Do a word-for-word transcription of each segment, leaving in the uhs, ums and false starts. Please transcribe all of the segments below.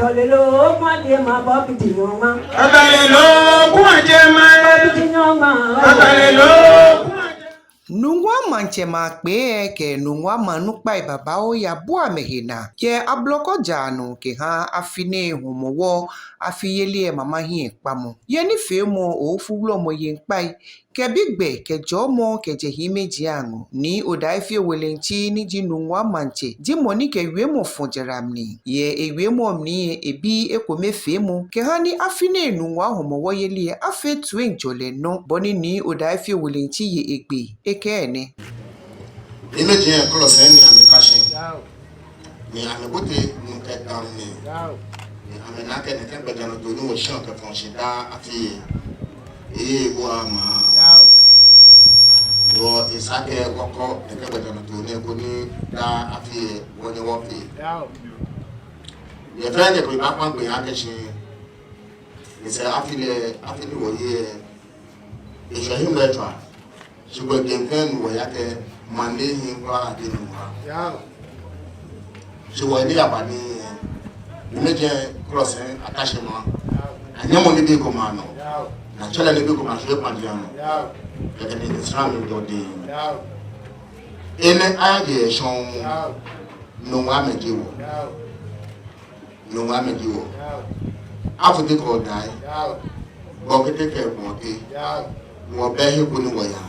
Abalelo, kuma jɛma, bɔ piti nyɔŋma. Abalelo, kuma jɛma. Bɔ piti nyɔŋma. Abalelo, kuma jɛma. Nungua Maŋtsɛ maŋkpɛɛ kɛ Nungua maŋ nukpai babaoo yabua amɛhe naa yɛ Ablɔkɔjaa nɔ kɛha afi nɛɛ Hɔmɔwɔ afi yeli lɛ mama hiɛkpamɔ. Yɛ nifeemɔ Ofu Wulɔmɔ Yeŋkpai kɛ bigbɛ kɛ jɔɔmɔ kɛjɛ hiimeji aŋɔɔ, Nii Odaifio Welentsi ni ji Nungua Maŋtsɛ ji mɔ ni kɛ wiemɔ fɔ̃ jara mli. Yɛ ewiemɔ mli lɛ ebi ekomefeemɔ kɛha ni afi nɛɛ Nungua Hɔmɔwɔ yeli lɛ afee toiŋjɔlɛ nɔ, bɔ ni Nii Odaifio Welentsi ye egbee. Ekɛɛ enɛ. Hiimeji lɛ klɔ sɛi ni amɛkase. Ni amɛbote nɔ kɛ dani. Ni amɛna akɛ nɛkɛ gbɛjianɔtoo ni wɔshiɔ kɛfɔ̃ɔ shi daa afi lɛ, eye ebua maŋ. Hewɔ esa akɛ wɔkɔ nɛkɛ gbɛjianɔtoo nɛɛ koni daa afi lɛ wɔnyɛ wɔfee. Nyɛ fɛɛ nyɛkpɛ baakpa gbee akɛ shi nyɛsɛɛ afi lɛ, afi ni wɔye lɛ, eshwɛ hiŋmɛitswaa. Shi gbɛ gɛŋ fɛɛ ni wɔya kɛ maŋ ni hiɛ kwraa ji Nungua. Shi wɔyi ni yaba ni, ni mɛi ji klɔ sɛi akase maŋ. Anyɛmɔ nibii komɛi anɔ. Ni atsɛlɛ nibii komɛi ashwie kpanji anɔ. Kɛkɛ ni esra mi dɔ dɛŋ. Enɛ ayaje shɔŋŋ. Nungua mɛi ji wɔ. Nungua mɛi ji wɔ. Afute kɛ Odai. Bɔkete kɛ Bɔte. Wɔbɛ he ko ni wɔyaa.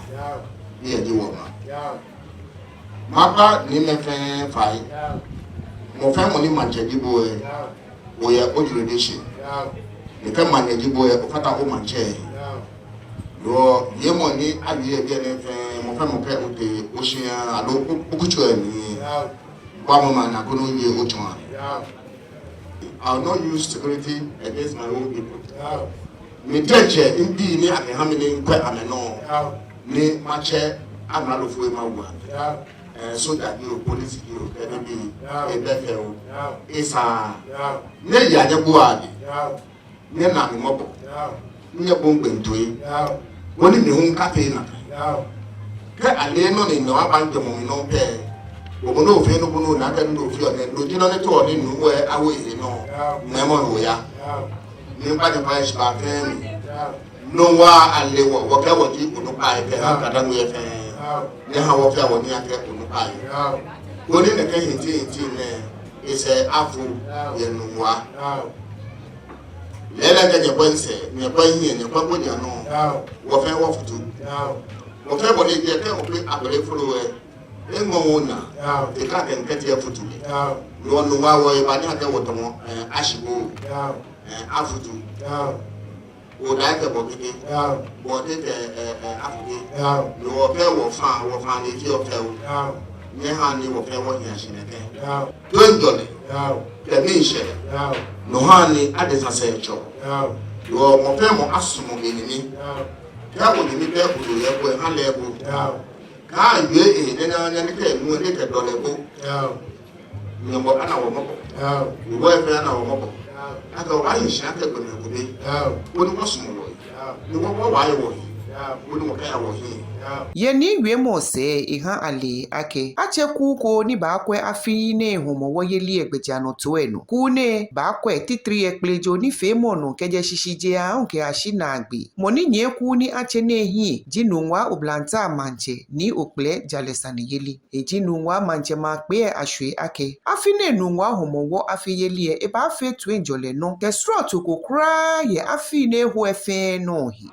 Ni eji wɔmaŋ. Makpa nyɛmɛi fɛɛ fai. Mɔ fɛɛ mɔ ni maŋtsɛ ji bo lɛ, oyɛ o jurisdiction. Ni kɛ maŋnyɛ ji bo lɛ, ofata omaŋtsɛ. Hewɔ wiemɔ ni awie yɛ biɛ nɛɛ fɛɛ, mɔ fɛɛ mɔ kɛ otee oshia aloo okutso lɛ mli. Bua mɔ maŋ naa koni oye otsɔɔ. I will not use security against my own people. Mi diɛŋtsɛ mibii ni akɛha mi ni mikwɛ amɛnɔ, ni matsɛ amralofoi mawo amɛ. Ɛɛ, soja ni oo, polisi ni oo, kɛ nibii, ebɛ fɛo. Esaaa. Nyɛyaa nyɛbuaa mi. Nyɛnaa mi mɔbɔ. Nyɛboa mi toi. Koni mi hu mikatee nakai. Kɛ ale nɔ ni nɔ aba mijwɛŋmɔ mli nɔ pɛ, bo mɔ ni ofeɔ nɔ, bo ni ona akɛ nɔ ni ofeɔ nɛɛ, no ji nɔ ni too ni nuu lɛ awo ehe nɔ. Ŋmɛɛmɔ oya. Ni miikpa nyɛ fai shi ba fɛɛ mli. Nungua ale wɔ, wɔkɛɛ wɔji onukpai kɛha Ga-Dangme fɛɛ. Nyɛha wɔ fɛɛ wɔnaa akɛ onukpai. Koni nɛkɛ hiti hiti nɛɛ, esɛɛ afo yɛ Nungua. Lɛɛlɛŋ kɛ nyɛkwɛ misɛɛ, nyɛkwɛ mihiɛ, nyɛkwɛ koni anɔ. Wɔ fɛɛ wɔfutu. Wɔ fɛɛ bɔ ni eji akɛ okɛ abele folo lɛ, eŋɔɔ onaa. Ekɛɛ akɛ mikɛɛ efutu lɛ. Nɔ Nungua wɔ eba ni akɛ wɔtamɔ, ɛɛ, Ashiboo. Ɛɛ, afutu. Odai kɛ Bɔkete. Bɔte kɛ, ɛɛ, ɛɛ, Afute. Ni wɔkɛ wɔfã, wɔfã ni ji wɔfɛo. Nyɛhaa ni wɔ fɛɛ wɔnyiɛ shi nɛkɛ. Toiŋjɔlɛ kɛ miishɛɛ, no ha ni adesa sɛɛ tsɔ. Hewɔ mɔ fɛɛ mɔ asumɔ enyɛmi. Kɛ onyɛmi bɛ kutu yɛ ko, ha lɛ eko. Kaawie ehe nɛɛ naa ni kɛ nu ni kɛ dɔlɛ ko. Nyɔŋmɔ ana wɔ mɔbɔ. Wɔ fɛɛ ana wɔ mɔbɔ. Akɛ wɔbaahi shi akɛ gbɔmɛi komɛi. Koni wɔsumɔ wɔhe. Ni wɔ, wɔbaaye wɔhe. Koni wɔkaya wɔhe. Yɛ nii wiemɔ sɛɛ eha ale akɛ atsɛ kuu ko ni baakwɛ afi nɛɛ Hɔmɔwɔ yeli lɛ gbɛjianɔtoo lɛ nɔ. Kuu nɛɛ baakwɛ titri yɛ Kplejoo nifeemɔ nɔ kɛjɛ shishijee aahu kɛyashi naagbee. Mɔ ni nyiɛ kuu ni atsɛ nɛɛ hiɛ ji Nungua Oblahii Maŋtsɛ Nii Okpele Jalɛ Saneyeli. Eji Nungua Maŋtsɛ maŋkpɛɛ lɛ ashwie akɛ afi nɛɛ Nungua Hɔmɔwɔ afi yeli lɛ ebaafee toiŋjɔlɛ nɔ kɛ srɔto ko kwraa yɛ afii ni eho lɛ fɛɛ nɔ he.